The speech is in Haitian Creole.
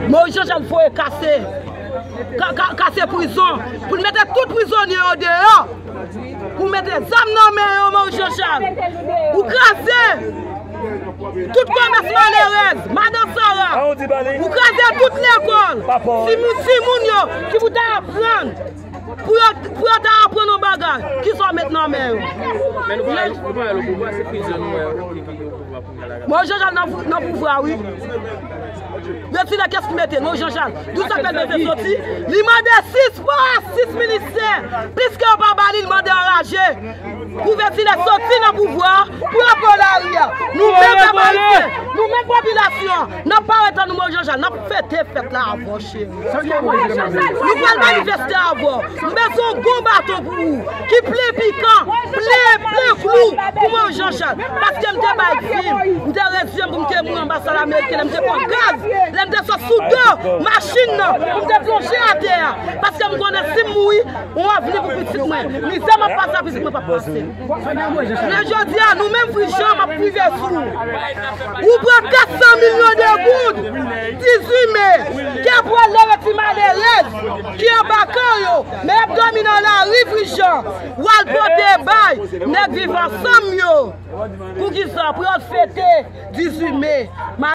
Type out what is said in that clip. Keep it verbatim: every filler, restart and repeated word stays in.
Moyiz Janchal voye kase, ka- ka- kase prizon, pou l mete tout prizonye yo deyò, pou mete zam nan men yo. Moyiz Janchal, ou kraze tout komès malerèz, madan Sara, ou kraze tout lekòl, timoun, timoun yo ki pou ta aprann, pou yo, pou yo ta aprann yon bagay, kisa w met nan men yo? Men nou pa, nou pa al o pouvwa, se prizon nou wè ki, ki o pouvwa kounye a la. Moyiz Janchal nan, nan pouvwa, wi. Vètilè, kiyès ki mete l? Moyiz Janchal. D'où ça fait le soti? Li mande sis pòs, sis ministè. Piske yo pa ba li, li mande anraje. Pou Vètilè soti nan pouvwa, pou yo pran lari a. Nou menm pèp ayisyen, nou menm popilasyon, n ap parèt an nou, Moyiz Janchal, n ap fete fèt la avè w, cheri. Nou pral manifeste avè w. Nou bezwen yon gwo baton pou ou, ki plen pikan, plen, plen klou pou Moyiz Janchal. Paske m te bay vi m, m te reziye m pou m te mouri anba sòl ameriken, lè m te pran gaz, lè m te sot sou do machin nan, pou m te plonje atè a. Paske m konnen si m mouri, yon avni pou pitit mwen. Mizè m ap pase a, pitit mwen p ap pase. Men jodi a, nou menm Frijan, m ap rive sou ou. Ou pran kat san milyon de goud, dizuit me, ke pou al leve ti malerèz ki anba kan yo, men y ap dòmi nan lari Frijan, w al pote bay nèg Viv Ansanm yo. Poukisa? Pou yo fete dizuit me.